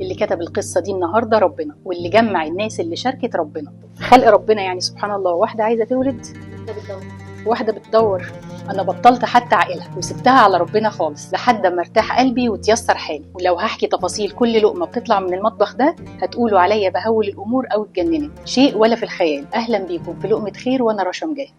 اللي كتب القصة دي النهاردة ربنا، واللي جمع الناس اللي شاركت ربنا. خلق ربنا يعني سبحان الله. واحدة عايزة تولد، واحدة بتدور. أنا بطلت حتى عقلها وسبتها على ربنا خالص لحد ما ارتاح قلبي وتيسر حالي. ولو هحكي تفاصيل كل لقمة بتطلع من المطبخ ده هتقولوا عليا بهول الأمور أو اتجننت، شيء ولا في الخيال. أهلا بيكم في لقمة خير، وأنا رشا مجاهد.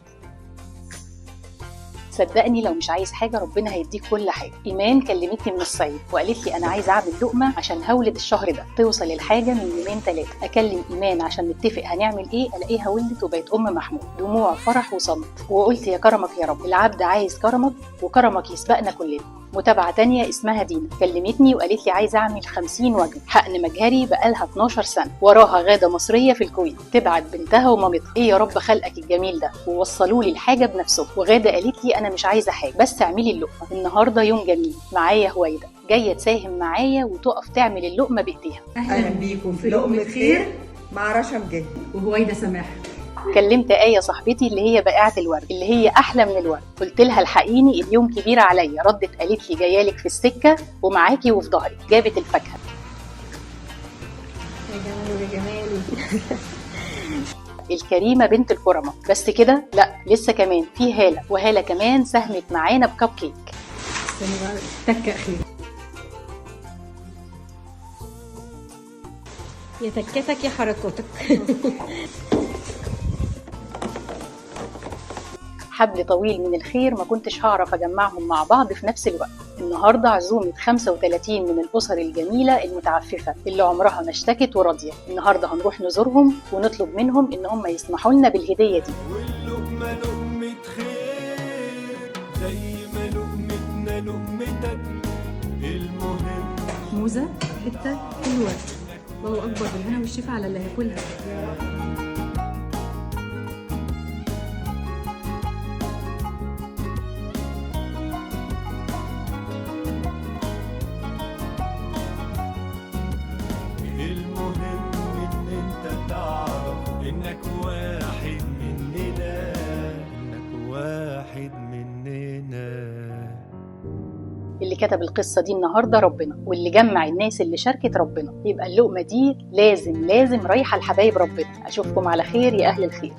صدقني لو مش عايز حاجة ربنا هيديك كل حاجة. إيمان كلمتني من الصعيد وقالت لي أنا عايزة أعمل لقمة عشان هولد الشهر ده، توصل الحاجة من يومين 3. أكلم إيمان عشان نتفق هنعمل إيه، ألاقيها ولدت وبقت أم محمود. دموع فرح وصمت، وقلت يا كرمك يا رب، العبد عايز كرمك وكرمك يسبقنا كلنا. متابعة تانية اسمها دينا كلمتني وقالت لي عايزة أعمل 50 وجبة حقن مجهري بقالها 12 سنة، وراها غادة مصرية في الكويت تبعت بنتها ومامتها. إيه يا رب خلقك الجميل ده، ووصلوا لي الحاجة بنفسهم. وغادة قالت لي أنا مش عايزة حاجة بس اعملي اللقمة. النهاردة يوم جميل، معايا هويدا جاية تساهم معايا وتقف تعمل اللقمة بإيديها. اهلا بيكم في لقمة خير مع رشا مجاهد وهويدا سماح. كلمت آية صاحبتي اللي هي بائعة الورد، اللي هي أحلى من الورد، قلت لها الحقيني اليوم كبير عليا. ردت قالت لي جايالك في السكة ومعاكي وفي ظهري. جابت الفاكهة. يا جمال يا جمال. الكريمة بنت الكرمة. بس كده؟ لا، لسه كمان في هالة، وهالة كمان ساهمت معانا بكب كيك. استني بقى تكة أخيرة. يا تكتك يا حركاتك. حبل طويل من الخير ما كنتش هعرف أجمعهم مع بعض في نفس الوقت. النهاردة عزومة 35 من الأسر الجميلة المتعففة اللي عمرها ما اشتكت وراضية. النهاردة هنروح نزورهم ونطلب منهم إن هم يسمحوا لنا بالهدية دي. واللقمة لقمة خير زي ما لقمتنا لقمتك، المهم موزة حتة حلوة، الله أكبر، بالهنا والشفا على اللي هياكلها. المهم ان انت تعرف انك واحد مننا، انك واحد مننا. اللي كتب القصة دي النهاردة ربنا، واللي جمع الناس اللي شاركت ربنا. يبقى اللقمة دي لازم لازم رايحة لحبايب ربنا. أشوفكم على خير يا أهل الخير.